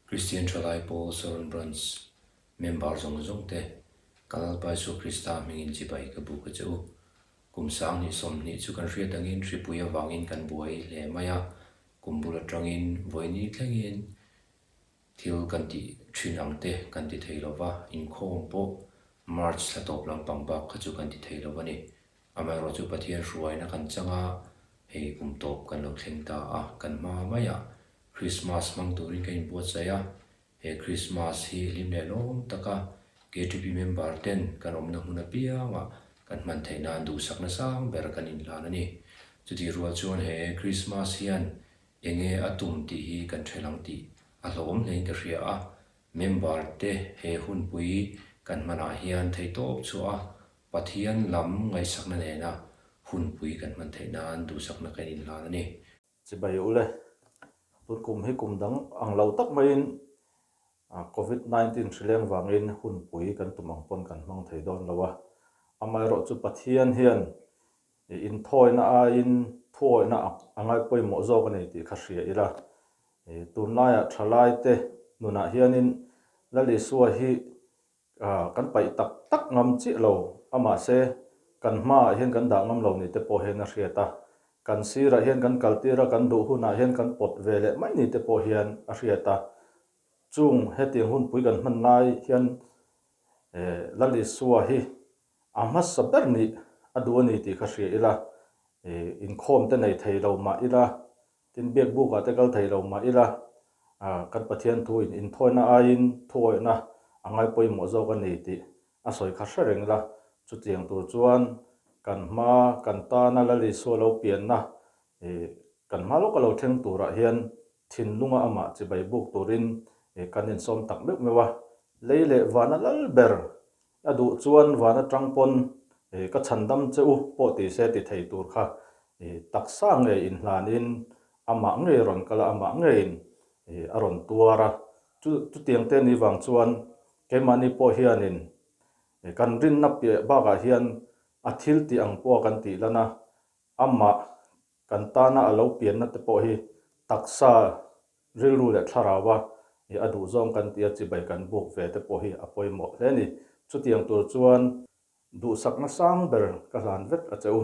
Kristian Thalai Pawl Saron Branch member zawng zawng te, ka Lalpa Isua Krista hmingin chibai ka buk a che u. Kum 2020 chu kan hriat angin hripui avangin kan buai hle mai a, kum bul atangin vawiini thlengin thil kan tih thin ang te kan ti thei lo va, inkhawm pawh March thla tawp lampang bak kha chu kan ti thei lo a ni. Amaherawhchu Pathian hruaina kan chang a, hei kum tawp kan lo thleng ta a, kan hma maiah Krismas hmang turin ka inbuatsaih a, he Krismas hi hlim leh lawm taka KTP member ten kan awmna hmun apiangah kan hman theih nan duhsakna sang ber kan inhlan a ni. Chutih rual chuan he Krismas hian enge a tum tih hi kan ṭhel ang tih a hlauhawm hlein ka hria a, member te he hunpui kan hmanah hian theihtawp chhuah a Pathian lam ngaihsakna nena hunpui kan hman theih nan duhsakna kan inhlan a ni. Chibai ule, tun kum hi kum dang ang lo tak maiin Covid 19 hrileng vangin hunpui kan tum ang pawn kan hmang thei dawn lo a. Amaherawhchu Pathian hian inthawina aiin thuawihna a ngai pawimawh zawk a ni tih kha hria ila. Tunlaiah thalaite nunah hianin Lal Isua hi Kan paih tak tak ngam chiah lo a mahse kan hmaah hian kan dah ngam lo ni te pawh hian a hriat a, kan sirah hian kan kaltir a, kan duh hunah hian kan pawt ve leh mai ni te pawh hian a hriat a. Chung hetiang hunpui kan hman lai hian Lal Isua hi a hmasa ber nih a duh a ni tih kha hria ila, inkhawm te nei thei lo mah ila, Tin, biak bukah te kal thei lo mah ila, kan Pathian thu in inthawina aiin thuawihna a ngai pawimawh zawk a ni tih a sawi kha hre reng ila. Chutiang tur chuan kan hma, kan tana Lal Isua lo pianna, kan hma lawka lo thleng turah hian thinlunga amah chibai buk turin kan insawm tak meuh meuh a. Lei leh vana lal ber A duh chuan van atang pawn ka chhandam che u pawh ti se ti thei tur kha taksa ngei inhlanin amah ngei a rawn kal a, amah ngeiin a rawn tuar a. Chu chutiang te ni vang chuan keimahni pawh hianin kan rinna piah bakah hian a thil tih ang pawha kan tih lan a, amah kan tana a lo pianna te pawh hi taksa Rilru leh thlaraua i a duhzawng kan tia chibai kan buk ve te pawh hi a pawimawh hle a ni. Chutiang tur chuan duhsakna sang ber ka hlan vek a che u.